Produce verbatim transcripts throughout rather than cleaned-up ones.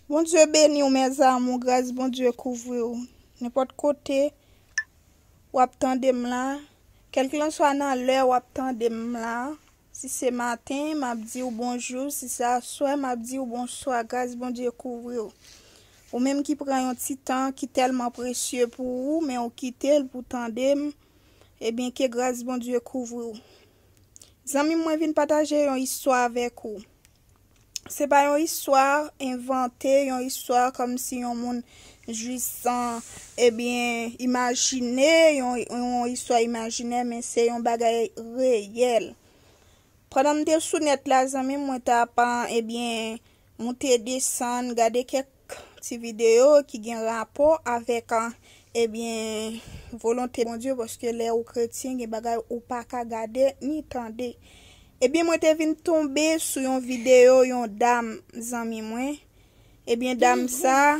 Bondye beni w, mes amours, gras Bondye kouvri w. Nenpòt kote w ap tande m la, kèlkelanswa nan lè w ap tande m la, si se maten, m ap di w bonjou, si se aswè, m ap di w bonswa, gras Bondye kouvri w. Ou menm ki pran yon ti tan ki tèlman presye pou ou, men ou kite l pou tande m, ebyen ke gras Bondye kouvri w. Zanmi m, mwen vin pataje yon istwa avèk ou. Se pa yon istwa envante, yon istwa kòmsi yon moun jis, ebyen, imajine, yon, yon istwa imajinè, men se yon bagay reyèl. Pandan m te sou nèt la, zanmi m, mwen t ap, ebyen, moute desann, gade kèk ti videyo ki gen rapò avèk, ebyen, volonte Bondye, paske lè ou kretyen, gen bagay ou pa ka gade ni tande. Ebyen, mwen te vin tonbe sou yon videyo yon dam, zanmi mwen. Ebyen, dam sa,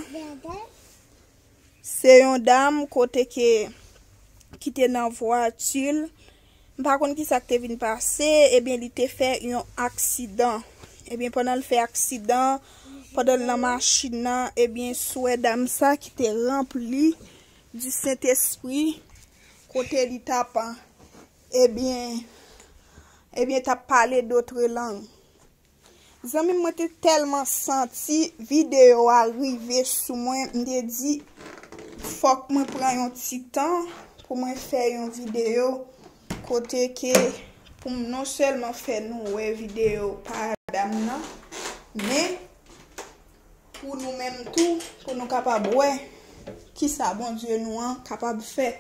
se yon dam kote ke, ki te nan vwati l. M pa konn ki sa k te vin pase, ebyen, li te fè yon aksidan. Ebyen, pandan l fè aksidan, pandan l nan machin nan, ebyen, swè dam sa ki te ranpli di Sentespri, kote li t ap, ebyen, ebyen, t ap pale dotre lang. Zanmi m, mwen te tèlman santi videyo a rive sou mwen, m te di, fòk mwen pran yon ti tan pou mwen fè yon videyo kote ke pou m non sèlman fè nou wè videyo pa dam nan, men pou nou menm tou, pou nou kapab wè kisa Bondye nou an kapab fè.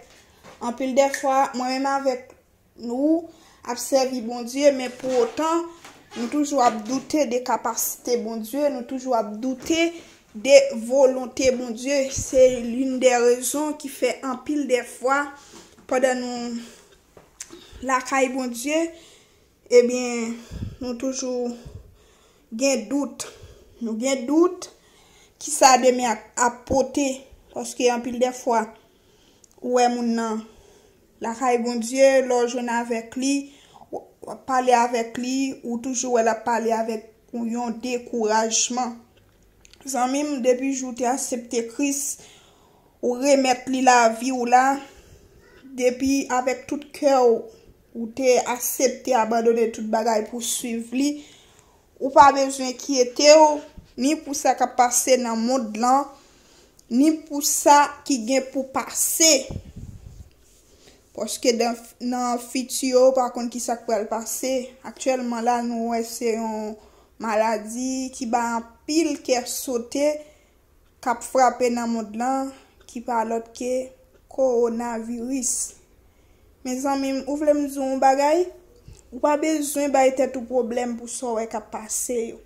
Anpil dè fwa, mwen menm avèk nou ap sèvi Bondye, men pou otan, nou toujou ap doute de kapasite Bondye, nou toujou ap doute de volonte Bondye. Se l'une des raisons ki fè anpil dè fwa, pandan nou lakay Bondye, ebyen, nou toujou gen dout. Nou gen dout, kisa demen ap, ap pote, paske anpil dè fwa, ou wè moun nan lakay Bondye, lè w jwenn avèk li, w ap pale avèk li, ou toujou wè l ap pale avèk ou yon dekourajman. Zanmi m, depi jou w te aksepte Kris, ou remèt li lavi w la, depi avèk tout kè w, ou te aksepte abandone tout bagay pou w swiv li, ou pa bezwen enkyete w, ni pou sa k ap pase nan mond lan, ni pou sa ki gen pou pase. Paske dan, nan fiti yo, ou pa konn ki sa k pral pase. Aktyèlman la, nou wè se yon maladi ki bay anpil kè sote k ap frape nan mond lan, ki pa lòt ke kowonaviris. Mezanmi m, ou vle m di w yon bagay? Ou pa bezwen bay tèt ou pwoblèm pou sa w wè k ap pase yo.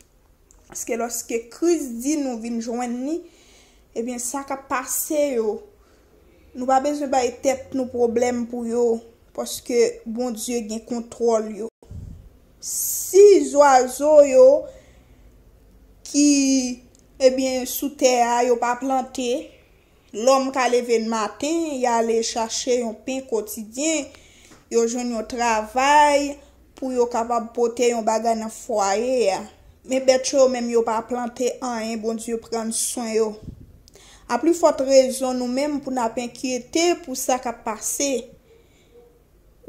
Paske lòske Kris di nou vin jwenn li, ebyen, sa k ap pase yo, nou pa bezwen bay tèt nou pwoblèm pou yo, paske Bondye gen kontwòl yo. Si zwazo yo ki, ebyen, sou tè a, yo pa plante, lòm ka leve n maten, y ale chache yon pen kotidyen, yo jwenn yon travay pou yo kapab pote yon bagay nan fwaye a. Men bèt yo, yo menm, yo pa plante anyen, Bondye pran swen yo. A pli fòt rezon, nou menm, pou n ap enkyete pou sa k ap pase.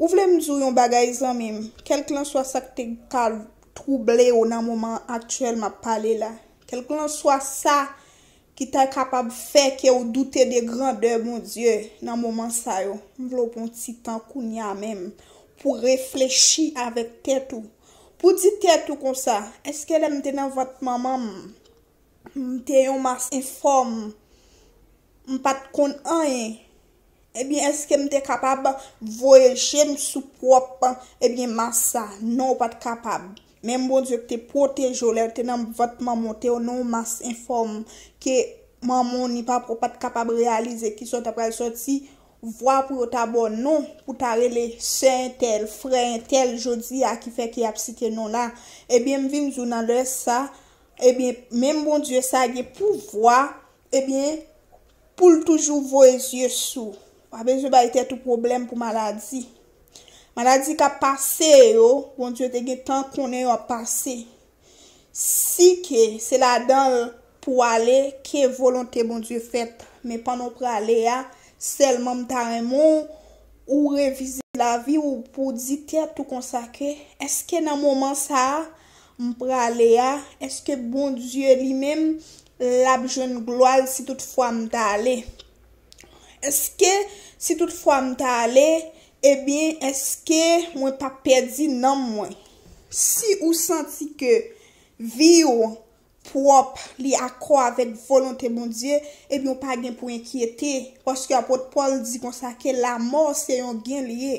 Ou vle m di w yon bagay, zanmi m? Kèlkelanswa sa k te ka twouble w nan moman aktyèl m ap pale la, kèlkelanswa sa ki ta kapab fè ke w doute de grandè Bondye nan moman sa yo, m vle w pran yon ti tan kounye a menm pou reflechi avèk tèt ou, pou di tèt ou konsa, èske lè m te nan vant manman m, m te yon mas enfòm, m pa t konn anyen? Ebyen, èske m te kapab voye je m sou pwòp, ebyen, mas sa? Non, ou pa t kapab. Menm Bondye ki te pwoteje w lè w te nan vant manman w, te yon mas enfòm ke manman w ni papa w pa t kapab reyalize kisa w ta pral sòti, vwa pou yo ta ba w non, pou ta rele sè entèl, frè entèl jodi a ki fè ke y ap site non la. Ebyen, m vin di w nan lè sa, ebyen, menm Bondye sa gen pouvwa, ebyen, pou l toujou voye zye sou. Pa bezwen bay tèt ou pwoblèm pou maladi. Maladi k ap pase yo, Bondye te gentan konnen yo ap pase. Si ke se ladan l pou w ale, ke volonte Bondye fèt. Men pandan w prale a, sèlman m ta renmen w, ou revize lavi w pou w di tèt ou konsa ke, èske nan moman sa a, m prale a, èske Bondye li menm, l ap jwenn glwa l si toutfwa m ta ale? Èske si toutfwa m ta ale, ebyen, èske mwen p ap pèdi nanm mwen? Si ou santi ke vi w pwòp, li akò avèk volonte Bondye, ebyen, ou pa gen pou enkyete, paske apot Pòl di konsa ke lamò se yon gen li ye.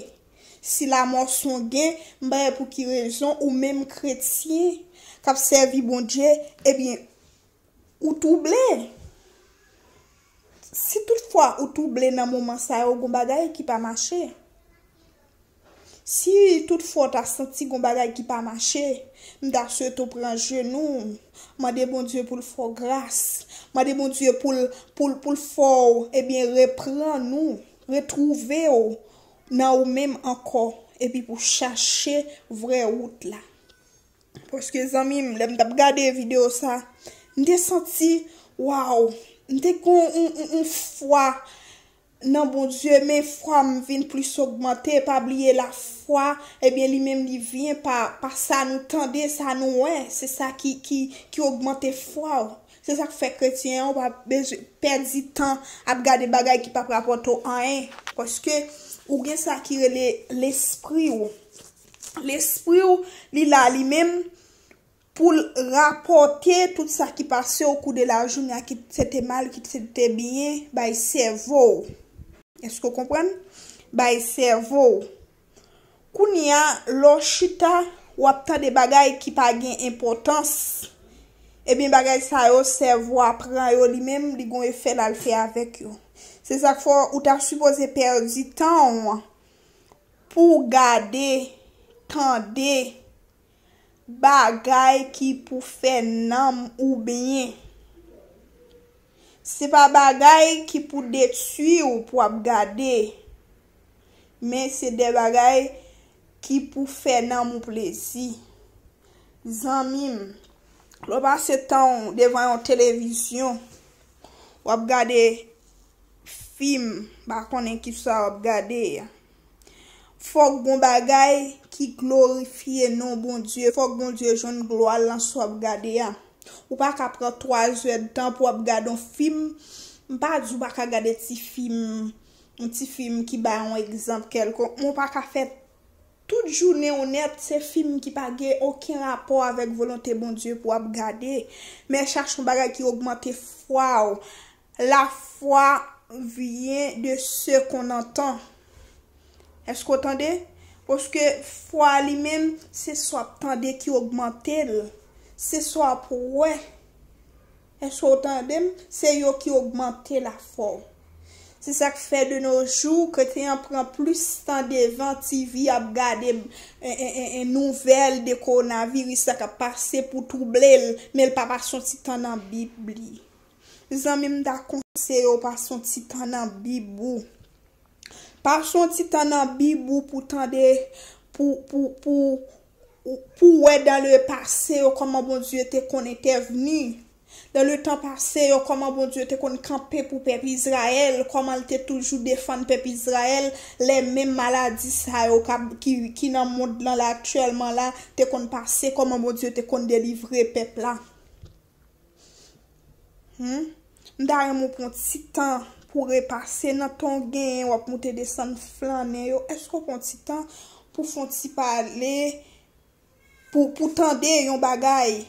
Si lamò se yon gen, m pa wè pou ki rezon ou menm kretyen k ap sèvi Bondye, ebyen, ou twouble. Si toutfwa ou twouble nan moman sa yo, gon bagay ki pa mache. Si toutfwa w ta santi gon bagay ki pa mache, m ta swete w pran jenou w, mande Bondye pou l fè w gras, mande Bondye pou l, pou l, pou l fè w, ebyen, reprann ou, retwouve w nan ou menm ankò, epi pou w chache vrè wout la. Paske, zanmi m, lè m t ap gade videyo sa, m te santi, waw, m te gen yon, yon, yon fwa nan Bondye, men fwa m vin plis ogmante. Pa bliye lafwa, ebyen, li menm li vyen pa, pa sa nou tande, sa nou wè. Se sa ki, ki, ki ogmante fwa w. Se sa k fè kretyen an, ou pa bezwen pèdi tan ap gade bagay ki p ap rapòte w anyen. Paske ou gen sa ki rele lespri w. Lespri w, li la li menm pou l rapòte tout sa ki pase o kou de lajounen an, kit se te mal, kit se te byen, bay sèvo w. Èske w konprann? Bay sèvo w. Kounye a, lè w chita, w ap tande bagay ki pa gen enpòtans. Ebyen, bagay sa yo, sèvo a pran yo li menm, li gon efè l al fè avèk yo. Se sa k fè w ta sipoze pèdi tan w pou w gade, tande bagay ki pou fè nanm ou byen. Se pa bagay ki pou detwi w pou w ap gade, men se de bagay ki pou fè nanm ou plezi. Zanmi m, lè w pase tan w devan yon televizyon, w ap gade fim, m pa konnen kisa w ap gade a. Fòk gon bagay ki glorifye non Bondye. Fòk Bondye jwenn glwa l nan sa w ap gade a. Ou pa ka pran twa zè d tan pou w ap gade yon fim. M pa di w pa ka gade ti fim, yon ti fim ki bay yon egzanp kèlkonk, men w pa ka fè tout jounen w nèt se fim ki pa gen okenn rapò avèk volonte Bondye pou w ap gade. Men chache yon bagay ki ogmante fwa w. Lafwa vyen de se qu'on entend. Èske w tande? Paske fwa li menm, se sa w ap tande ki ogmante l. Se sa w ap wè. Èske w tande m? Se yo ki ogmante lafwa w. Se sa k fè de nos jours, kretyen an pran plis tan devan T V ap gade, e, e, e, e, nouvèl de kowonaviris la k ap pase pou twouble l, men l pa pase yon ti tan nan Bib li. Zanmi m, m ta konseye w pase yon ti tan nan Bib ou. Pase yon ti tan nan Bib ou pou tande, pou, pou, pou, pou wè dans le passé yo kòman Bondye te konn entèvni. Dans le temps passé yo, kòman Bondye te konn kanpe pou pèp Izrayèl, kòman l te toujou defann pèp Izrayèl, lè menm maladi sa yo k ap, ki, ki nan mond lan la aktyèlman la, te konn pase, kòman Bondye te konn delivre pèp la. Hmm? M ta renmen w pran ti tan pou repase nan tan w genyen, w ap moute desann flannen yo. Èske w pran ti tan pou fè yon ti pale, pou, pou tande yon bagay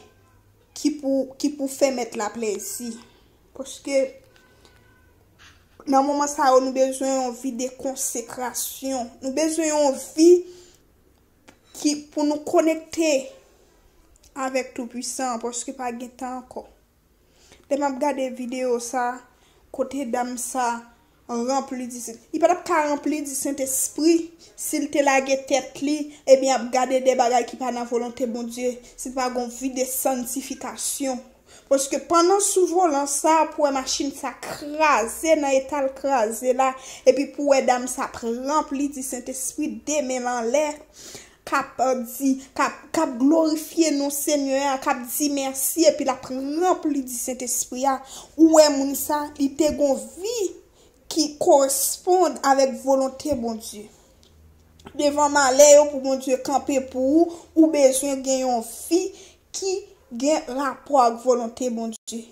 ki pou, ki pou fè mèt la plezi? Paske nan moman sa yo, nou bezwen yon vi de konsekrasyon. Nou bezwen yon vi ki, pou nou konekte avèk Toupwisan an, paske pa gen tan ankò. Lè m ap gade videyo sa, kote dam sa ranpli di Sen-, li pa t ap ka ranpli di Sentespri si l te lage tèt li, ebyen, ap gade de bagay ki pa nan volonte Bondye, si l pa gon vi de santifikasyon. Paske pandan sou volan sa, pou wè machin sa kraze nan eta l kraze la, epi pou wè dam sa ap ranpli di Sentespri, de men l anlè, k ap di, k ap, k ap glorifye non Senyè a, k ap di mèsi, epi l ap ranpli di Sentespri a, ou wè moun sa, li te gon vi ki koresponn avèk volonte Bondye. Devan malè yo pou Bondye kanpe pou ou, ou bezwen gen yon vi ki gen rapò ak volonte Bondye.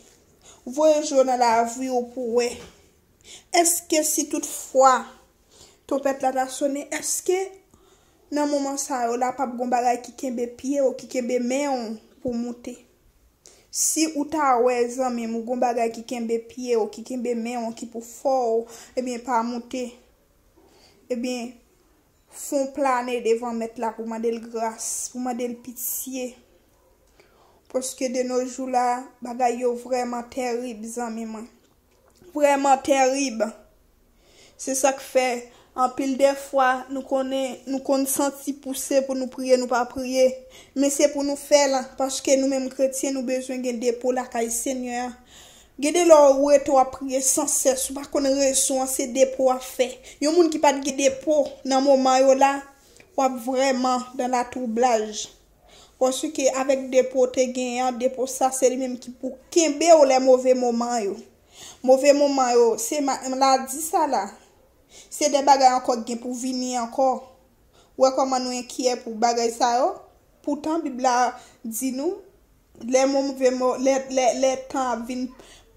Voye je w nan lavi w pou w wè. Èske si toutfwa twonpèt la ta sonnen, èske nan moman sa yo la p ap gon bagay ki kenbe pye w, ki kenbe men w pou w moute? Si ou ta wè zanmi m, ou gon bagay ki kenbe pye w, ki kenbe men w, ki pou fè w, ebyen pa moute. Ebyen, fè w plane devan Mèt la pou mande l gras, pou mande l pitye. Paske de nos jours la, bagay yo vrèman tèrib, zanmi mwen. Vrèman tèrib. Se sa k fè, anpil de fwa, nou konnen, nou konn santi pouse pou nou priye, nou pa priye. Men se pou nou fè l, paske nou menm kretyen, nou bezwen gen depo lakay Senyè a. Gen de lè ou rete w ap priye san sès, ou pa konn rezon an, se depo w ap fè. Yon moun ki pa t gen depo nan moman yo la, w ap vrèman dans la troublaj. Paske avèk depo w te genyen an, depo sa se li menm ki pou kenbe w lè move moman yo. Move moman yo, se ma- maladi sa la. Se de bagay ankò ki gen pou vini ankò. Ou wè kòman nou enkyè pou bagay sa yo? Poutan Bib la di nou, lè move mo- lè, lè, lè tan ap vin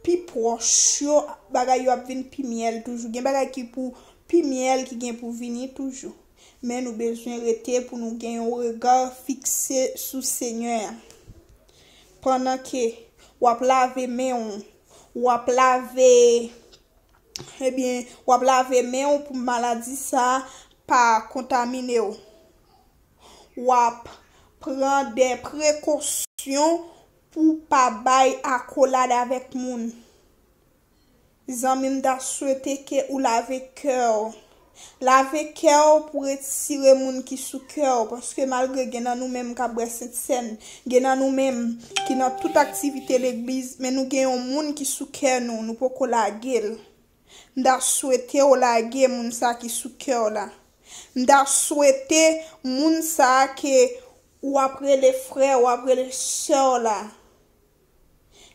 pi pwòch yo, bagay yo ap vin pi myèl toujou. Gen bagay ki pou pi myèl ki gen pou vini toujou. Men nou bezwen rete pou nou gen yon rega fikse sou Senyè a. Pandan ke w ap lave men w, w ap lave, ebyen, w ap lave men w pou maladi sa a pa kontamine w. W ap pran de prekosyon pou pa bay akolad avèk moun. Zanmi m, ta swete ke ou lave kè w. Lave kè w pou retire moun ki sou kè w, paske malgre gen nan nou menm k ap bwè Sentsèn, gen nan nou menm ki nan tout aktivite legliz, men nou gen yon moun ki sou kè nou, nou poko lage l. M ta swete w lage moun sa ki sou kè w la. M ta swete moun sa ke w ap rele frè, w ap rele sè w la.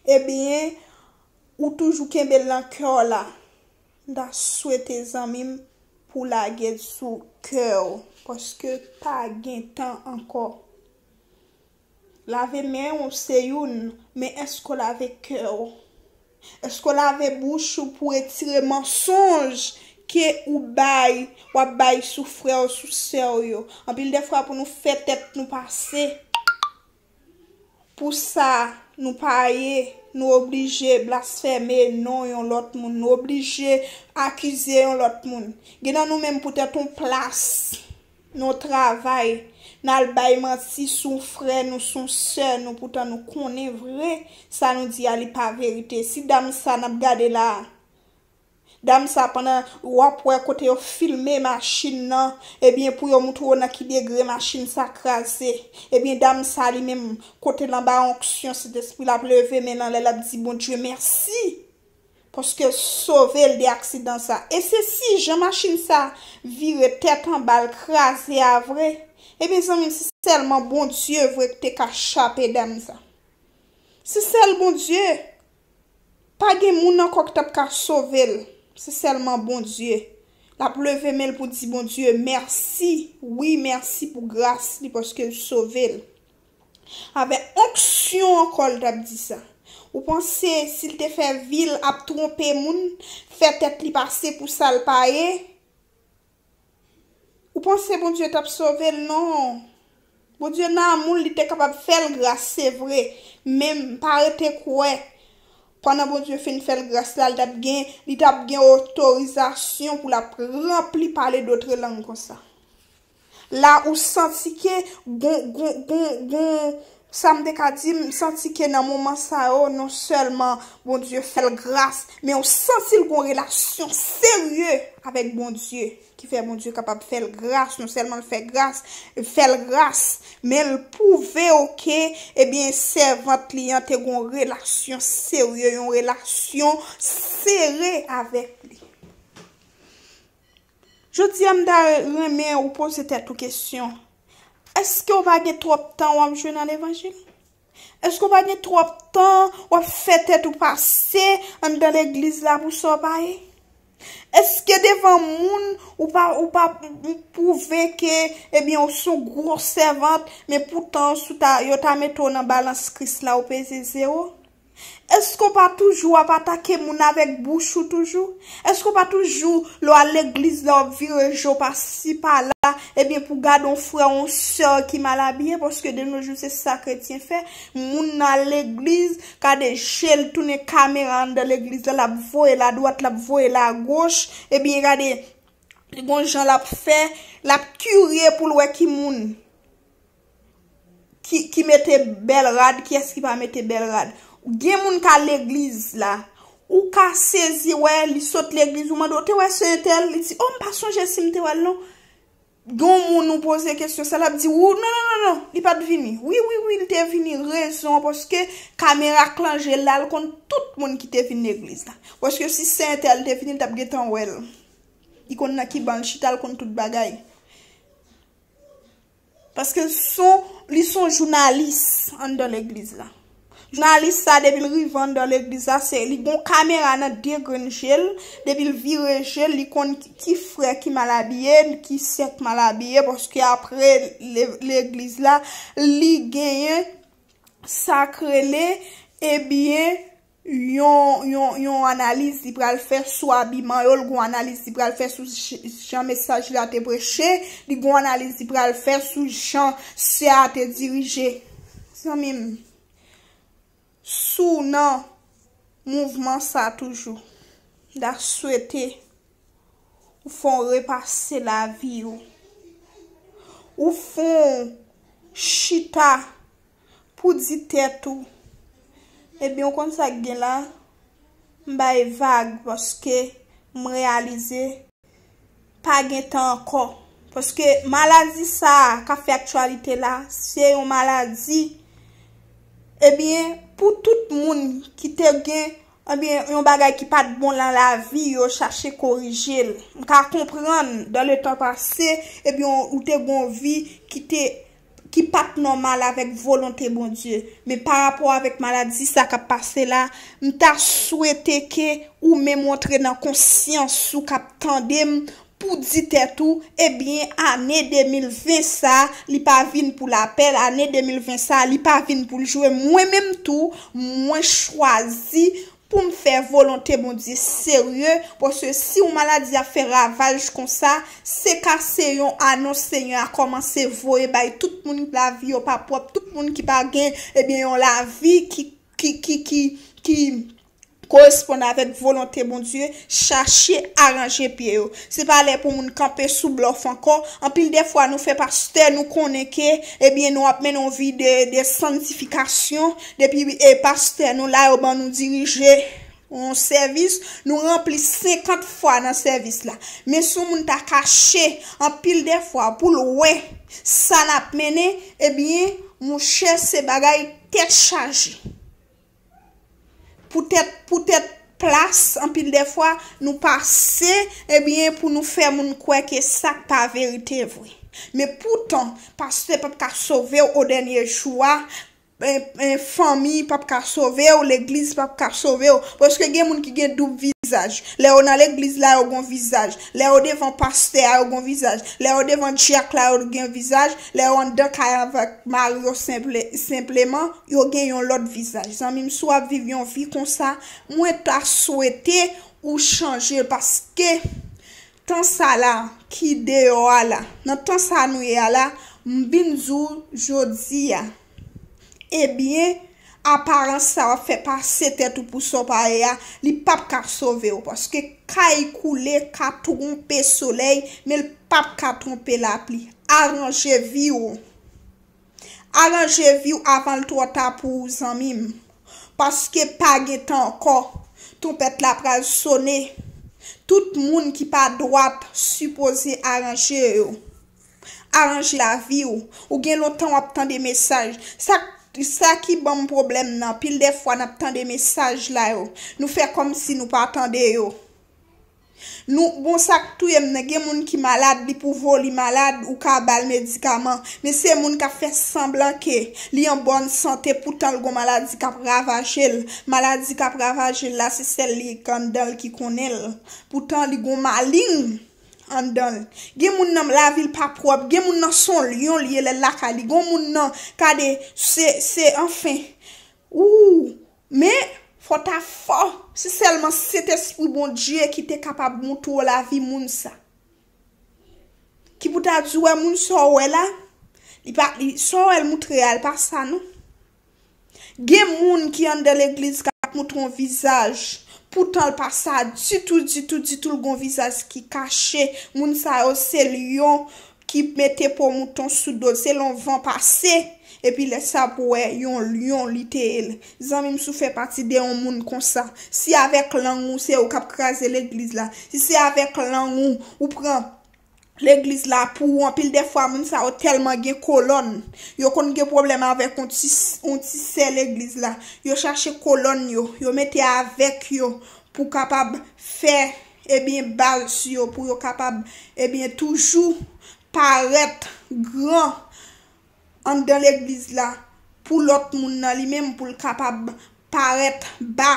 Ebyen, ou toujou kenbe l nan kè w la. M ta swete zanmi m pou w lage l sou kè w, paske pa gen tan ankò. Lave men w se youn, men èske w lave kè w? Èske w lave bouch ou pou retire mansonj ke ou bay, w ap bay sou frè w, sou sè w yo? Anpil de fwa pou nou fè tèt nou pase. Pou sa, nou pa ye, nou oblije blasfeme non yon lòt moun, nou oblije akize yon lòt moun. Gen nan nou menm poutèt yon plas, nan yon travay, n al bay manti sou yon frè nou, sou yon sè nou, poutan nou konnen vre sa nou di a li pa verite. Si dam sa n ap gade la a, dam sa, pandan w ap wè kote yo filme machin nan, ebyen, pou yo moutre w nan ki degre machin sa kraze. Ebyen, dam sa, li menm, kote l anba onksyon Sentespri, l ap leve men l anlè, l ap di Bondye mèsi, paske l sove l de aksidan sa. E se si jan machin sa vire tèt anba l kraze a vre, ebyen, zanmi m, se sèlman Bondye vre ki te ka chape dam sa. Se sèl Bondye. Pa gen moun ankò ki t ap ka sove l. Se sèlman Bondye. L ap leve men l pou di Bondye mèsi. Wi, mèsi pou gras li paske l sove l. Avèk onksyon ankò l t ap di sa. Ou panse si l te fè vi l ap twonpe moun, fè tèt li pase pou sa l pa ye? Ou panse Bondye t ap sove l? Non. Bondye nan amou l, li te kapab fè l gras, se vre. Men m pa rete kwè, pandan Bondye fin fè l gras la, li t ap gen, li t ap gen otorizasyon pou l ap ranpli pale dotre lang konsa. La ou santi ke gon, gon, gon, gon, sa m te ka di, m santi ke nan moman sa yo, non sèlman Bondye fè l gras, men ou santi l gon relasyon serye avèk Bondye, ki fè Bondye kapab fè l gras, non sèlman l fè gras, fè l gras, men l pwouve w ke, ebyen, sèvant li an te gon relasyon serye, yon relasyon sere avèk li. Jodi a, m ta renmen ou poze tèt ou kesyon. Èske w pa gen twòp tan w ap jwe nan levanjil? Èske w pa gen twòp tan w ap fè tèt ou pase anndan legliz la pou sa w pa ye? Èske devan moun ou pa, ou pa pwouve ke, ebyen, ou se yon gwo sèvant, men poutan si w ta, yo ta mete w nan balans Kris la, ou peze zewo? Èske w pa toujou ap atake moun avèk bouch ou toujou? Èske w pa toujou, lè w al legliz la, w ap vire je w pasi pala, ebyen, pou gade yon frè, yon sè ki mal abiye? Paske de nos jours, se sa kretyen fè. Moun nan al legliz, gade je l tounen kamera anndan legliz la, l ap voye l adwat, l ap voye l agoch, ebyen, gade, gon jan l ap fè, l ap kirye pou l wè ki moun ki, ki mete bèl rad, kiyès ki pa mete bèl rad. Gen moun k al legliz la, ou ka sezi wè, li sot legliz, ou mande, "Ou te wè sè entèl?" Li di, "O, m pa sonje si m te wè l non." Gen yon moun ou poze kesyon sa, l ap di, "Ou, non, non, non, non, li pa t vini." Wi, wi, wi, li te vini, rezon, paske kamera k lan je l la, l konn tout moun ki te vin legliz la. Paske si sè entèl te vini, l t ap gentan wè l. Li konn nan ki ban l chita, l konn tout bagay. Paske l son, li son jounalis anndan legliz la. Jounalis sa, depi l rive anndan legliz la, se li gon kamera nan de grenn je l. Depi l vire je l, li konn ki, ki frè ki mal abiye, ki sè k mal abiye, paske apre le-, legliz la, li genyen sa k rele, ebyen, yon, yon, yon analiz li pral fè sou abiman yo, l gon analiz li pral fè sou j-, jan mesaj la te preche, li gon analiz li pral fè sou jan sè a te dirije. Zanmi m, si w nan mouvman sa toujou, m ta swete ou fè w repase lavi w. Ou fè w chita pou di tèt ou, ebyen, ou konn sa k gen la? M bay vag paske m reyalize pa gen tan ankò. Paske maladi sa a k ap fè aktyalite la, se yon maladi, ebyen, pou tout moun ki te gen, ebyen, yon bagay ki pa t bon nan lavi yo, chache korije l. M ka konprann, dans le temps passé, ebyen, ou te gen yon vi ki te, ki pa t nòmal avèk volonte Bondye. Men pa rapò avèk maladi sa k ap pase la, m ta swete ke ou menm ou antre nan konsyans ou k ap tande m, pou di tèt ou, ebyen, ane de mil ven sa, li pa vin pou lapè, ane de mil ven sa, li pa vin pou l jwe. Mwen menm tou, mwen chwazi pou m fè volonte Bondye serye, paske si yon maladi ap fè ravaj konsa, se ka se yon anons Senyè a kòmanse voye bay tout moun lavi yo pa pwòp, tout moun ki pa gen, ebyen, yon lavi ki, ki, ki, ki, ki koresponn avèk volonte Bondye, chache aranje pye yo. Se pa lè pou moun kanpe sou blòf ankò. Anpil de fwa, nou fè pastè nou konnen ke, ebyen, nou ap mennen yon vi de, de santifikasyon. Depi, e, pastè nou la, yo ban nou dirije yon sèvis, nou ranpli senkant fwa nan sèvis la. Men si yon moun ta kache anpil de fwa pou l wè sa n ap mennen, ebyen, monchè, se bagay tèt chaje. Poutèt, poutèt plas, anpil de fwa, nou pase, ebyen, pou nou fè moun kwè ke sa k pa verite vre. Men poutan, pastè p ap ka sove w o dènye jou a, en, en, fanmi p ap ka sove w, legliz p ap ka sove w. Paske gen moun ki gen doub vizaj. Lè yo nan legliz la, yo gon vizaj. Lè yo devan pastè a, yo gon vizaj. Lè yo devan dyak la, yo gen vizaj. Lè yo anndan kay avèk mari yo senple-, senpleman, yo gen yon lòt vizaj. Zanmi m, si w ap viv yon vi konsa, mwen ta swete ou chanje l, paske tan sa la ki deyò a la, nan tan sa nou ye a la, m vin di w jodi a, ebyen, aparans sa w ap fè pase tèt ou pou sa w pa ye a, li p ap ka sove w, paske kay koule ka twonpe solèy, men l p ap ka twonpe lapli. Aranje vi w. Aranje vi w avan l twò ta pou ou, zanmi m. Paske pa gen tan ankò. Twonpèt la pral sone. Tout moun ki pa dwat sipoze aranje yo. Aranje lavi w. Ou gen lontan w ap tande mesaj. Sa, sa ki ban m pwoblèm nan, anpil de fwa n ap tande mesaj la yo. Nou fè kòmsi nou pa tande yo. Nou, bon, sa k touye m nan, gen moun ki malad, li pwouve w li malad, ou ka ba l medikaman. Men se moun k ap fè sanblan ke li an bòn sante, poutan l gon maladi k ap ravaje l. Maladi k ap ravaje l la, se sèl li k anndan l ki konnen l. Poutan li gon maleng anndan l. Gen moun nan lavi l pa pwòp, gen moun nan se yon lyon li ye lè l lakay li, gon moun nan, gade, se, se, anfen. Ou, men, fò w ta fò. Si sèlman Sentespri Bondye ki te kapab montre w lavi moun sa. Ki pou ta di w, wè moun sa w wè la, li pa, li, sa w wè l montre a, li pa sa non. Gen moun ki anndan legliz k ap montre yon vizaj, poutan l pa sa ditou, ditou, ditou, l gon vizaj ki kache. Moun sa yo se lyon ki mete po mouton sou do l, se lè yon van pase, epi lè sa pou wè yon lyon li te ye l. Zanmi m, si w fè pati de yon moun konsa, si avèk lang ou se ou k ap kraze legliz la, si se avèk lang ou, ou pran legliz la pou ou, anpil de fwa moun sa yo tèlman gen kolòn, yo konn gen pwoblèm avèk yon ti, yon ti sè legliz la, yo chache kolòn yo, yo mete avèk yo pou kapab fè, ebyen, baz yo, pou yo kapab, ebyen, toujou parèt gran anndan legliz la, pou lòt moun nan li menm, pou l kapab parèt ba.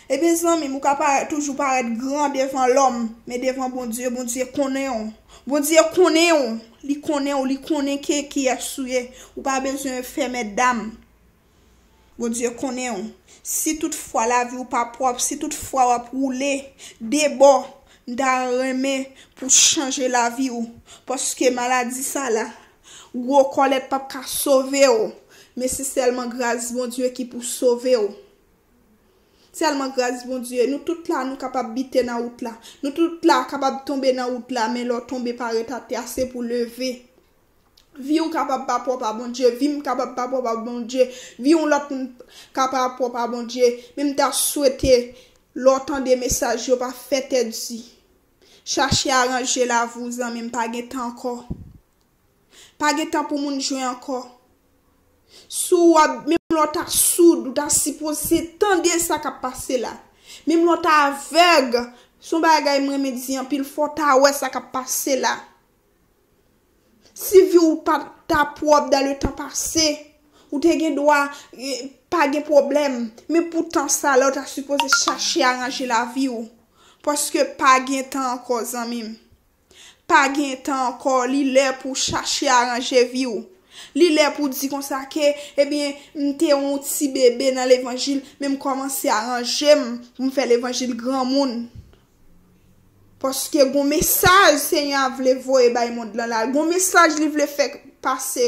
Ebyen, zanmi m, ou ka parèt, toujou parèt gran devan lòm, men devan Bondye, Bondye konnen w. Bondye konnen w, li konnen w, li konnen ke kiyès ou ye. Ou pa bezwen fè mètdam. Bondye konnen w. Si toutfwa lavi w pa pwòp, si toutfwa w ap woule de bò, m ta renmen pou chanje lavi w. Paske maladi sa la, gwo kòlèt p ap ka sove w. Men se sèlman gras Bondye ki pou sove w. Sèlman gras Bondye. Nou tout la, nou kapab bite nan wout la. Nou tout la kapab tonbe nan wout la, men lè w tonbe pa ret atè a, se pou leve. Vi w kapab pa pwòp a Bondye, vi m kapab pa pwòp a Bondye, vi yon lòt moun ka pa pwòp a Bondye. Men m ta swete, lè w tande mesaj yo, pa fè tèt di. Chache aranje lavi w, zanmi m, pa gen tan ankò. Pa gen tan pou moun jwe ankò. Si w ap, menm lè w ta soud, ou ta sipoze tande sa k ap pase la. Menm lè w ta avèg, se yon bagay m renmen di anpil, fò w ta wè sa k ap pase la. Si vi w pa t ta pwòp dans le temps passé, ou te gen dwa, eh, pa gen pwoblèm. Men poutan sa la, ou ta sipoze chache aranje lavi w. Paske pa gen tan ankò, zanmi m. Pa gen tan ankò, li lè pou w chache aranje vi w. Li lè pou w di konsa ke, ebyen, m te yon ti bebe nan levanjil, men m kòmanse aranje m pou m fè levanjil granmoun. Paske gon mesaj Senyè a vle voye bay mond lan la. Gon mesaj li vle fè pase.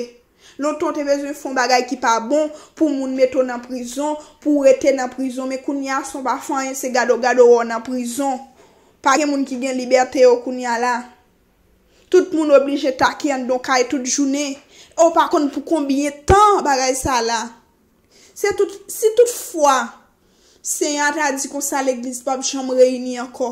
Lontan w te bezwen fè yon bagay ki pa bon pou moun mete w nan prizon, pou w rete nan prizon. Men kounye a, san w pa fè anyen, se gade w gade w wè w nan prizon. Pa gen moun ki gen libète yo kounye a la. Tout moun oblije take anndan yon kay tout jounen. E w pa konn pou konbyen tan bagay sa la. Se tout, si toutfwa Senyè a ta di konsa legliz p ap janm reyini ankò.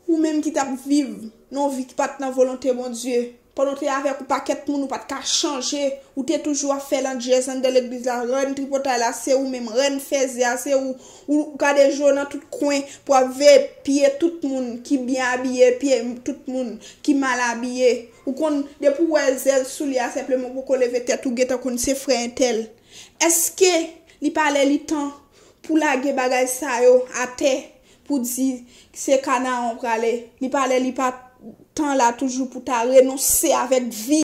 Ou menm ki t ap viv nan yon vi ki pa t nan volonte Bondye, pandan w te avèk yon pakèt moun, ou pa t ka chanje, ou te toujou ap fè landjèz anndan legliz la, rèn tripotay la, se ou menm, rèn fèzè a, se ou, ou gade je w nan tout kwen pou ap veye piye tout moun ki byen abiye, piye tout moun ki mal abiye. Ou konn, depi w wè zèl soulye a senpleman poko leve tèt, ou gentan konn se frè entèl. Èske li pa lè li tan pou lage bagay sa yo atè, pou di se Kanaran w prale? Li pa lè li pa tan la toujou pou ta renonse avèk vi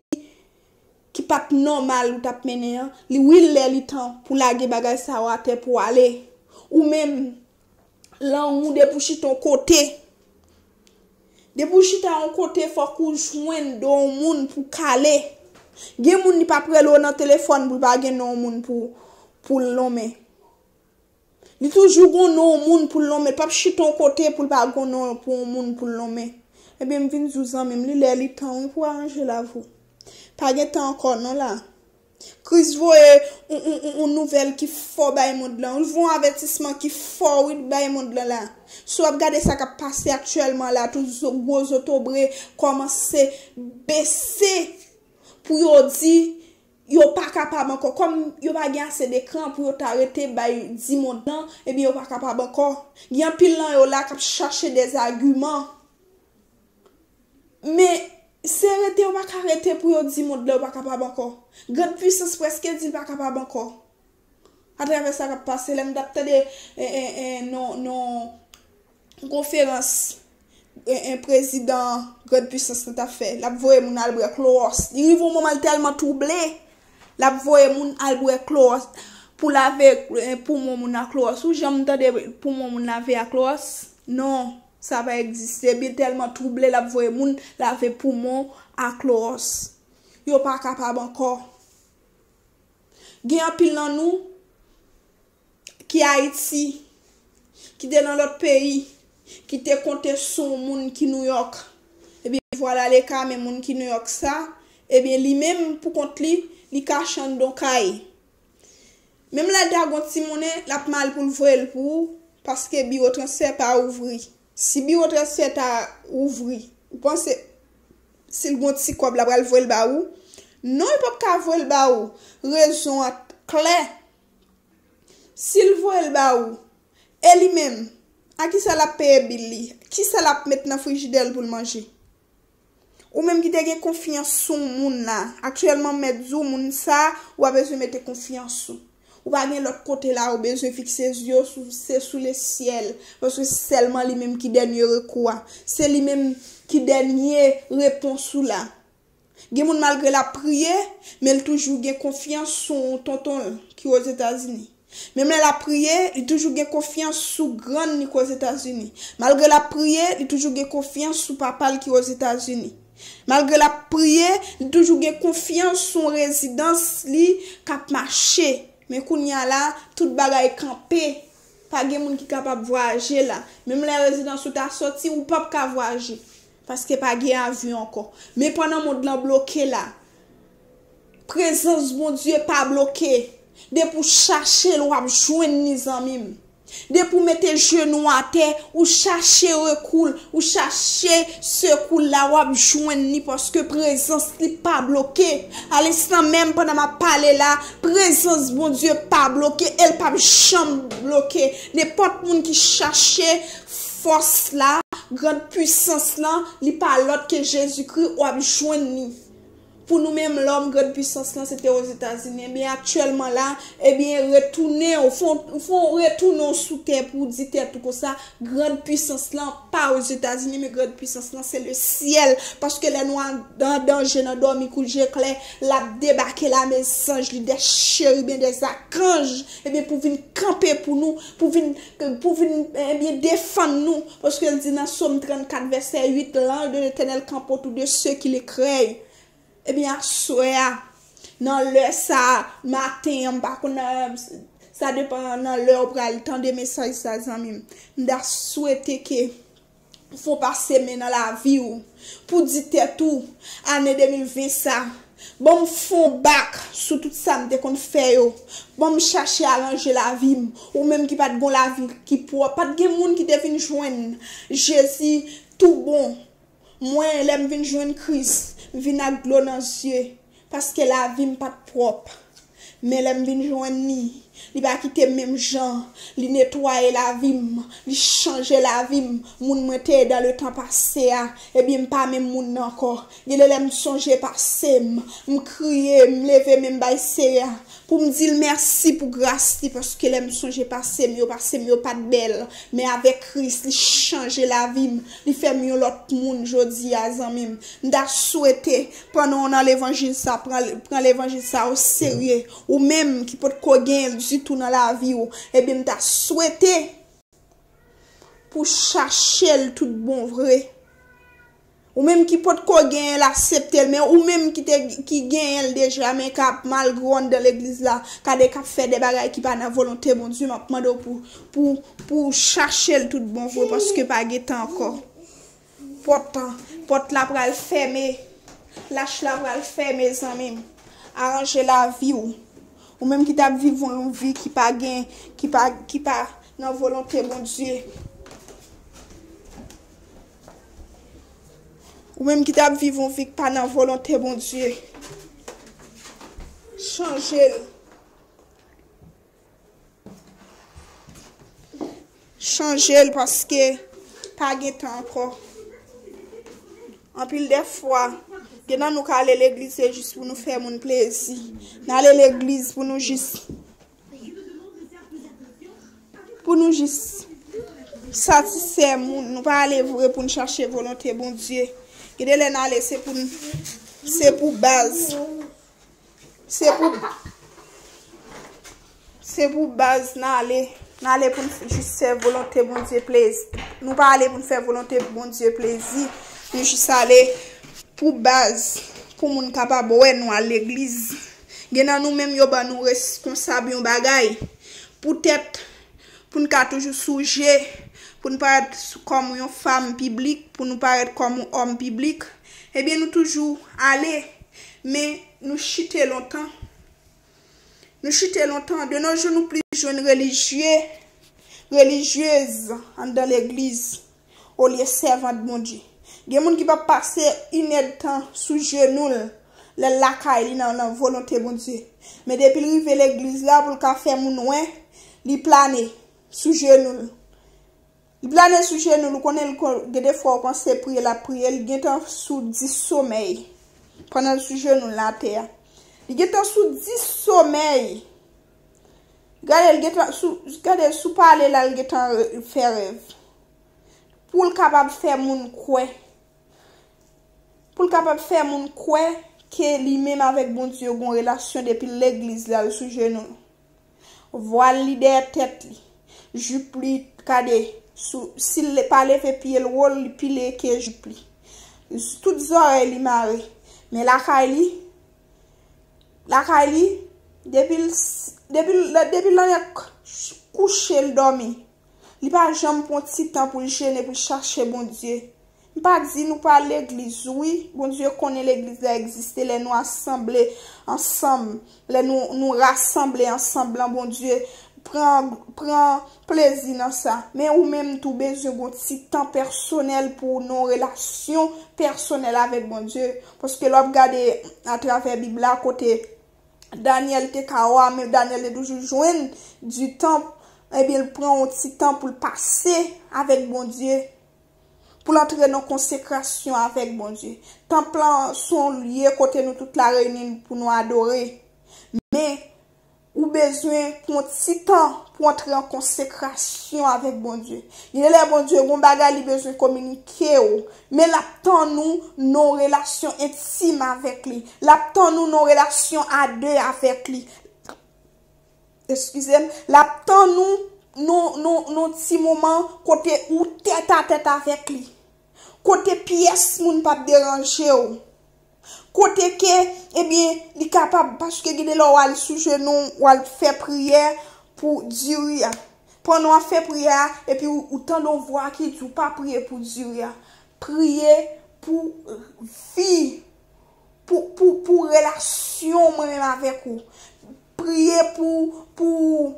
ki pa t nòmal ou t ap mennen an? Li, wi, lè li tan pou lage bagay sa yo atè pou w ale. Ou menm, lang ou depi w chita yon kote. Depi w chita yon kote, fòk ou jwenn do yon moun pou kale. Gen moun li p ap rele w nan telefòn pou l pa gen non yon moun pou, pou l lonmen. Li toujou gon non yon moun pou l lonmen. L p ap chita yon kote pou l pa gon non pou yon moun pou l lonmen. Ebyen, m vin di w, zanmi m, li lè li tan wi pou w aranje lavi w. Pa gen tan ankò non la. Kris voye yon, yon, yon, yon nouvèl ki fò bay mond lan. Li voye yon avètisman ki fò, wi, bay mond lan la. Si w ap gade sa k ap pase aktyèlman la, tout zo-, gwo zotobre kòmanse bese pou yo di, yo pa kapab ankò. Kòm yo pa gen ase de kran pou yo ta rete bay di mond lan, ebyen yo pa kapab ankò. Gen anpil nan yo la k ap chache dèzagiman. Men, se rete yo pa ka rete pou yo di mond lan yo pa kapab ankò. Grand Puissance prèske di l pa kapab ankò. Atravè sa k ap pase, lè m t ap tande, e, e, e, non, non, konferans, e, e, prezidan Grand Puissance lan t ap fè, l ap voye moun al bwè klowòs. Li rive yon moman, l tèlman twouble, l ap voye moun al bwè klowòs pou lave, e, poumon moun ak klowòs. Ou janm tande poumon moun lave ak klowòs? Non, sa pa egziste. Li tèlman twouble, l ap voye moun lave poumon ak klowòs. Yo pa kapab ankò. Gen anpil nan nou ki Ayiti, ki te nan lòt peyi, ki te konte sou yon moun ki Nouyòk. Ebyen, vwala leka, men moun ki Nouyòk sa, ebyen, li menm, pou kont li, li kache anndan yon kay. Menm lè l ta gen yon ti monnen, l ap mal pou l voye l pou ou, paske biwo transfè pa ouvri. Si biwo transfè ta ouvri, ou panse si l gen yon ti kòb, l ap pral voye l ba ou? Non, l p ap ka voye l ba ou. Rezon an klè. Si l voye l ba ou, e li menm, a kisa l ap peye bil li? Kisa l ap met nan frijidè l pou l manje? Ou menm ki te gen konfyans sou moun la, aktyèlman m mèt di w, moun sa, ou pa bezwen mete konfyans ou. Ou pa gen lòt kote la ou bezwen fikse zye w sou, se sou lesyèl, paske se sèlman li menm ki dènye rekou a. Se li menm ki dènye repons ou la. Gen moun, malgre l ap priye, men l toujou gen konfyans sou tonton l ki Ozetazini. Menm lè l ap priye, li toujou gen konfyans sou grann li ki Ozetazini. Malgre l ap priye, li toujou gen konfyans sou papa l ki Ozetazini. Malgre l ap priye, li toujou gen konfyans sou rezidans li k ap mache. Men kounye a la, tout bagay kanpe. Pa gen moun ki kapab vwayaje la. Menm lè rezidans ou ta sòti, ou p ap ka vwayaje. Paske pa gen avyon ankò. Men pandan mond lan bloke la, prezans Bondye pa bloke. Depi w chache l, w ap jwenn li, zanmi m. Depi w mete jenou w atè, ou chache rekou l, ou chache sekou l la, w ap jwenn li, paske prezans li pa bloke. A lenstan menm, pandan m ap pale la, prezans Bondye pa bloke e l p ap janm bloke. Nenpòt moun ki chache fòs la, grand puissance lan, li pa lòt ke Jezikri, w ap jwenn li. Pou nou menm lòm, grand puissance lan, se te Ozetazini. Ebyen, aktyèlman la, ebyen, retounen w, fè w, fè w retounen w sou tè pou w di tèt ou konsa, grand puissance lan pa Ozetazini, men grand puissance lan, se lesyèl. Paske lè nou an, an danje nan dòmi kou je klè, l ap debake lame zanj li, dè cheriben, dè zakanj, ebyen, pou vin kanpe pou nou, pou vin, pou vin, ebyen, defann nou. Paske l di nan Sòm trannkat, vèsè uit, l'ange de l'Éternel campe autour de ceux qui le craignent. Ebyen, aswè a, nan lè sa a, maten an, m pa konn, nan, sa depann nan lè w pral tande mesaj sa, zanmi m. M ta swete ke w fè w pase men nan lavi w, pou di tèt ou, ane de mil ven sa, ban m fè w bak sou tout sa m te konn fè yo. Ban m chache aranje lavi m. Ou menm ki pa t gon lavi ki pwòp, pa t gen moun ki te vin jwenn Jezi tou bon. Mwen, lè m vin jwenn Kris, m vin ak dlo nan zye, paske lavi m pa t pwòp. Men lè m vin jwenn li, li pa kite m menm jan, li netwaye lavi m, li chanje lavi m. Moun mwen te ye dan letan pase a, ebyen, m pa menm moun nan ankò. Gen de lè m sonje pase m, m kriye, m leve men m bay Seyè a. Pou m di l mèsi pou gras li, paske lè m sonje pase m yo, pase m yo pa t bèl. Men avèk Kris, li chanje lavi m, li fè m yon lòt moun jodi a, zanmi m. M ta swete, pandan w nan levanjil sa, pran, pran levanjil sa oserye. Ou menm ki potko genyen l ditou nan lavi w, ebyen, m ta swete pou chache l tout bon vre. Ou menm ki potko genyen l, aksepte l, men ou menm ki te, ki genyen l deja, men k ap malgre w anndan legliz la, gade k ap fè de bagay ki pa nan volonte Bondye, m ap mande w pou, pou, pou w chache l tout bon vre, paske pa gen tan ankò. Pòt, pòt la pral fèmen, lach la pral fèmen, zanmi m. Aranje lavi w. Ou menm ki t ap viv yon vi ki pa gen, ki pa, ki pa nan volonte Bondye. Ou menm ki t ap viv yon vi ki pa nan volonte Bondye. Chanje l. Chanje l paske pa gen tan ankò. Anpil de fwa, gen nan nou ka ale legliz se jis pou nou fè moun plezi. N ale legliz pou nou jis pou nou jis satisfè moun. Nou pa ale vre pou n chache volonte Bondye. Gen de lè n ale se pou n, se pou baz. Se pou se pou baz n ale. N ale pou n jis fè volonte Bondye plezi. Nou pa ale pou n fè volonte Bondye plezi. Nou jis ale pou baz, pou moun kapab wè nou al legliz. Gen nan nou menm yo ban nou reskonsab yon bagay. Poutèt pou n ka toujou sou je, pou n parèt kòm yon fanm piblik, pou nou parèt kòm yon òm piblik, ebyen nou toujou ale, men nou chite lontan. Nou chite lontan. De nos jours, nou plis jwenn relijye, relijyez anndan legliz olye sèvant Bondye. Gen moun ki p ap pase inèdtan sou jenou l lè l lakay li nan, nan volonte Bondye. Men depi l rive legliz la pou l ka fè moun wè, li plane sou jenou l. Li plane sou jenou l, ou konnen l kon- gen de fwa ou panse priye l ap priye, li gentan sou dis somèy pandan l sou jenou l atè a. Li gentan sou dis somèy. Gade, l gentan sou, gade, sou pale la, l gentan re- fè rèv. Pou l kapab fè moun kwè. Pou l kapab fè moun kwè ke li menm avèk Bondye gon relasyon depi l legliz la, l sou jenou l. Vwal li dèyè tèt li. Jip li, gade, sou, si l pa leve pye l wo, li pi le ke jip li. Tout zòrèy li mare. Men lakay li, lakay li, depi l, depi l, depi l annik kouche l dòmi, li pa janm pran ti tan pou l jene, pou l chache Bondye. M pa di nou pa al legliz, wi. Bondye konnen legliz la egziste lè nou asanble ansanm, lè nou, nou rasanble ansanm lan, Bondye pran, pran plezi nan sa. Men ou menm tou bezwen gon ti tan pèsonèl pou w nan relasyon pèsonèl avèk Bondye. Paske lè w ap gade atravè Bib la, kote Danyèl te ka wa, men Danyèl te toujou jwenn di tan, ebyen, l pran yon ti tan pou l pase avèk Bondye, pou l antre nan konsekrasyon avèk Bondye. Tanp lan se yon lye kote nou tout la reyini pou nou adore. Men, ou bezwen pran yon ti tan pou antre an konsekrasyon avèk Bondye. Gen lè Bondye gon bagay li bezwen kominike w, men l ap tann ou nan yon relasyon entim avèk li. L ap tann ou nan yon relasyon a de avèk li. Eskize m. L ap tann ou nan, nan, nan ti moman kote ou tèt a tèt avèk li. Kote pyès moun p ap deranje w. Kote ke, ebyen, li kapab, paske gen de lè w al sou jenou, w al fè priyè pou diri a. Pandan w ap fè priyè a, epi ou, ou tande yon vwa ki di w pa priye pou diri a. Priye pou vi, pou, pou, pou relasyon mwen menm avèk ou. Priye pou, pou,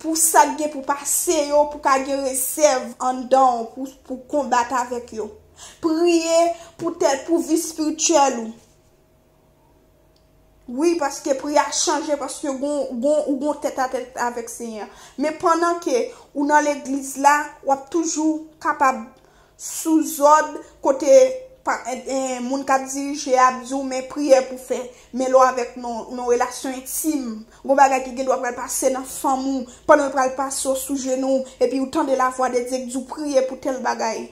pou sa k gen pou pase yo, pou ka gen rezèv anndan w, pou, pou konbat avèk yo. Priye pou tèt, pou vi espirityèl ou. Wi, paske priyè a chanje, paske gon, gon, ou gon tèt a tèt avèk Senyè a. Men pandan ke ou nan legliz la, w ap toujou kapab sou zòd kote pa, en, en, moun k ap dirije a ap di w men priyè pou fè. Men lè w avèk nan, nan relasyon entim, gon bagay ki gen dwa pral pase nan fanmi w, pandan l pral pase w sou jenou w, epi ou tande lavwa de Dye k di w priye pou tèl bagay.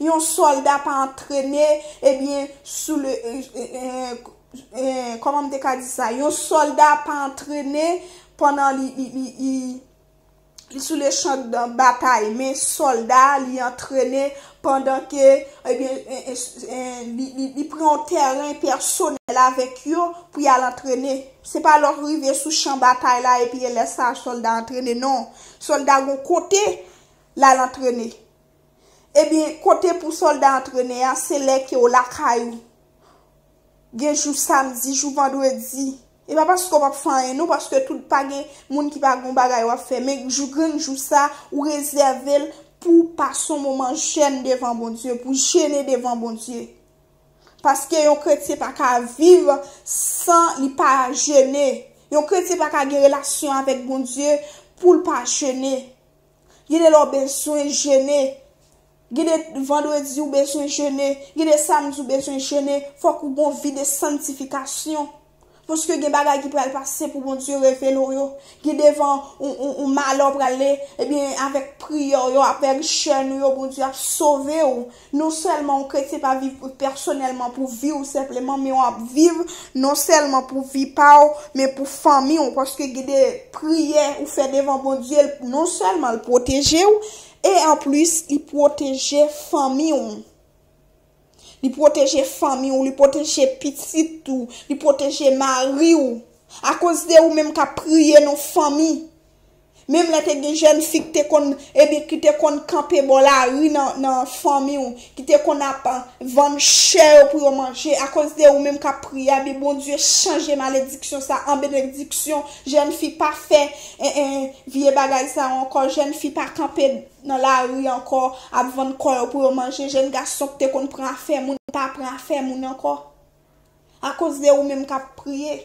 Yon sòlda pa antrene, ebyen, sou le, e, e, e, e, kòman m te ka di sa? Yon sòlda pa antrene pandan li, li, li, li, li sou le chan de batay, men sòlda, li antrene pandan ke, ebyen, e, e, e, li, li, li pran yon tèren pèsonèl avèk yo pou y al antrene. Se pa lè w rive sou chan batay la, epi e lè sa a sòlda antrene, non. Sòlda gon kote l al antrene. Ebyen, kote pou sòlda antrene a, se lè ke w lakay ou. Gen jou samdi, jou vandredi. E pa paske w p ap fè anyen, non, paske tout pa gen moun ki pa gen yon bagay w ap fè. Men jou, grenn jou sa, ou rezève l pou w pase yon moman jèn devan Bondye, pou w jene devan Bondye. Paske yon kretyen pa ka viv san li pa jene. Yon kretyen pa ka gen relasyon avèk Bondye pou l pa jene. Gen de lè w bezwen jene. Gen de vandredi ou bezwen jene. Gen de samdi ou bezwen jene. Fòk ou gon vi de santifikasyon. Paske gen bagay ki pral pase pou Bondye revele w yo. Gen devan yon, yon, yon malè w prale, ebyen, avèk priyè w yo, avèk jèn ou yo, Bondye ap sove w. Non sèlman yon kretyen pa viv pèsonèlman pou vi w senpleman, men w ap viv non sèlman pou vi pa w, men pou fanmi w. Paske gen de priyè ou fè devan Bondye, l, non sèlman l pwoteje w, e anplis, li pwoteje fanmi w. Li pwoteje fanmi w, li pwoteje pitit ou, li pwoteje mari w. Akoz de ou menm k ap priye nan fanmi. Menm lè te gen jèn fi ki te konn, ebyen, ki te konn kanpe bò lari nan, nan fanmi w, ki te konn ap, ah, vann chè yo pou yo manje. Akoz de ou menm k ap priye, ebyen, Bondye chanje malediksyon sa an benediksyon. Jèn fi pa fè, en, en, vye bagay sa ankò. Jèn fi pa kanpe nan lari ankò, ap vann kò yo pou yo manje. Jèn gason ki te konn pran afè moun, pa pran afè moun ankò. Akoz de ou menm k ap priye.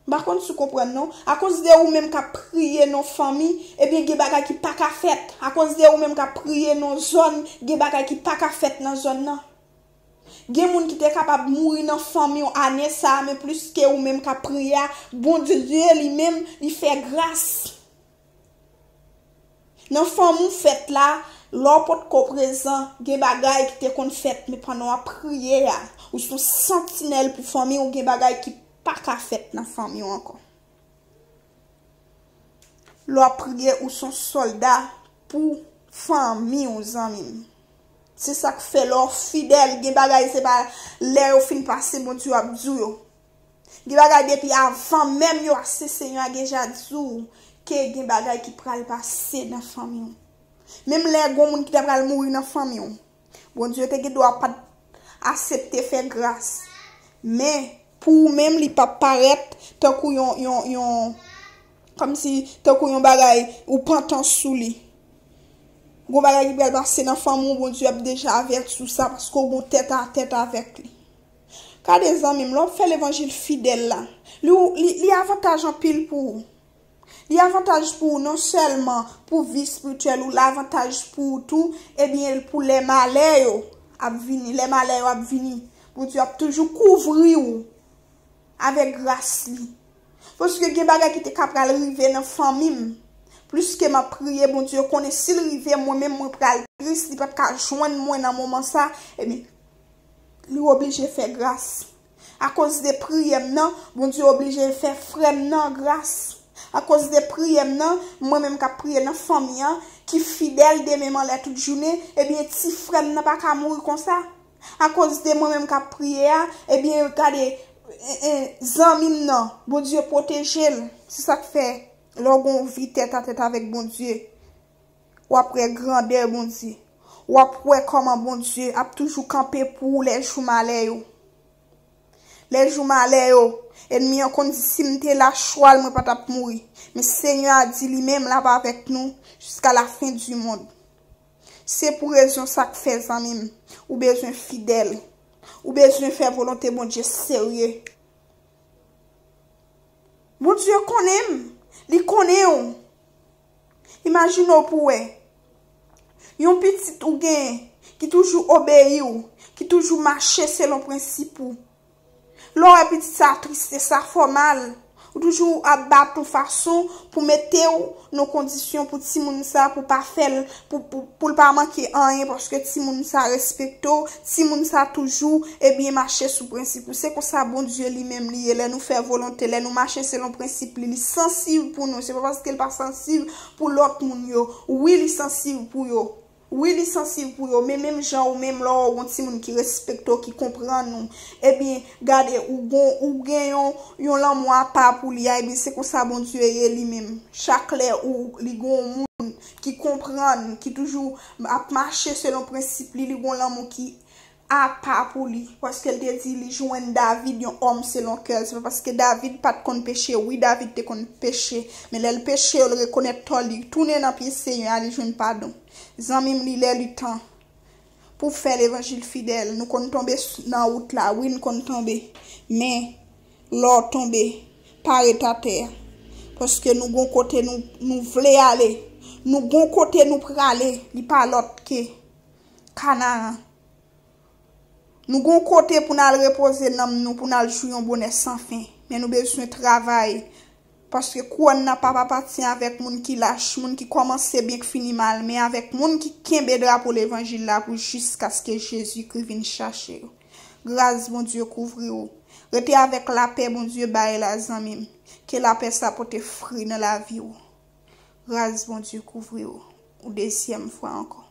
M pa konn si w konprann non. Akoz de ou menm k ap priye nan fanmi, ebyen gen bagay ki pa ka fèt. Akoz de ou menm k ap priye nan zòn, gen bagay ki pa ka fèt nan zòn nan. Gen moun ki te kapab mouri nan fanmi w ane sa a, men plis ke ou menm k ap priye a, Bondye li menm, li fè gras. Nan fanmi w fèt la, lè w potko prezan, gen bagay ki te konn fèt, men pandan w ap priye a, ou se yon santinèl pou fanmi w, gen bagay ki pa ka fèt nan fanmi w ankò. Lè w ap priye, ou se yon sòlda pou fanmi w, zanmi m. Se sa k fè lè w fidèl, gen bagay se pa lè yo fin pase, Bondye ap di w yo. Gen bagay depi avan menm yo pase, Senyè a deja di w ke gen bagay ki pral pase nan fanmi w. Menm lè gon moun ki ta pral mouri nan fanmi w, Bondye te gen dwa pa t aksepte fè gras. Men, pou ou menm, li p ap parèt tankou yon, yon, yon, kòmsi tankou yon bagay ou pantan sou li. Gon bagay ki pral pase nan fanmi w, Bondye ap deja avèti w sa, paske w gon tèt a tèt avèk li. Gade zanmi m, lè w ap fè levanjil fidèl la, li, li, li avantaj anpil pou ou. Li avantaj pou ou non sèlman pou vi espirityèl ou, li avantaj pou ou tou, ebyen, pou lè malè yo ap vini, lè malè yo ap vini, Bondye ap toujou kouvri w avèk gras li. Paske gen bagay ki te ka pral rive nan fanmi m. Plis ke m ap priye, Bondye konnen si l rive, mwen menm mwen pral tris, li p ap ka jwenn mwen nan moman sa, ebyen, li oblije fè gras. Akoz de priyè m nan, Bondye oblije fè frè m nan gras. Akoz de priyè m nan, mwen menm k ap priye nan fanmi an, ki fidèl demen m anlè tout jounen, ebyen, ti frè m nan pa ka mouri konsa. Akoz de mwen menm k ap priye a, ebyen, gade, e, e, zanmi m nan, Bondye pwoteje l. Se sa k fè, lè w gen yon vi tèt a tèt avèk Bondye, w ap wè grandè Bondye. W ap wè kòman Bondye ap toujou kanpe pou ou lè jou malè yo. Lè jou malè yo, ènmi an konn di, "Si m te la, chwal mwen pa t ap mouri." Men Senyè a di li menm, l ap avèk nou jiska lafen di mond. Se pou rezon sa k fè, zanmi m, ou bezwen fidèl. Ou bezwen fè volonte Bondye serye. Bondye konnen m. Li konnen w. Imajine w pou w wè. Yon pitit ou genyen ki toujou obeyi w, ki toujou mache selon prensip ou. Lè w wè pitit sa triste, sa fè w mal. Ou toujou ap bat yon fason pou mete w nan kondisyon pou timoun sa, pou pa fè l, pou, pou, pou l pa manke anyen, paske timoun sa respekte w, timoun sa toujou, ebyen, mache sou prensip ou. Se konsa Bondye li menm li ye. Lè nou fè volonte, lè nou mache selon prensip li, li sansiv pou nou. Se pa paske l pa sansiv pou lòt moun yo. Wi, li sansiv pou yo. Wi, li sansiv pou yo, men menm jan ou menm lè w wè yon timoun ki respekte w, ki konprann ou, ebyen, gade, ou gon, ou gen yon, yon lanmou apa pou li a, ebyen, se konsa Bondye ye li menm. Chak lè ou, li gen yon moun ki konprann, ki toujou ap mache selon prensip li, li gen yon lanmou ki apa pou li, paske l te di li jwenn David, yon òm selon kè l. Se pa paske David pa t konn peche. Wi, David te konn peche, men lè l peche, l rekonèt tò li, tounen nan pye Senyè a, li jwenn padon. Zanmi m, li lè, li tan. pou fè levanjil fidèl. Nou konn tonbe nan wout la, wi, nou konn tonbe. Men, lè w tonbe, pa ret atè. Paske nou gon kote nou, nou vle ale. Nou gon kote nou prale. Li pa lòt ke Kanaran. Nou gon kote pou n al repoze nanm nou, pou n al jwi yon bonè san fen. Men nou bezwen travay. Paske kouwòn nan p ap apatyen avèk moun ki lach, moun ki kòmanse byen k fini mal, men avèk moun ki kenbe drapo levanjil la pou jiskaske Jezikri vin chache yo. Gras Bondye kouvri w. Rete avèk lapè Bondye bay la, zanmi m. Ke lapè sa pote fri nan lavi w. Gras Bondye kouvri w. Yon dezyèm fwa ankò.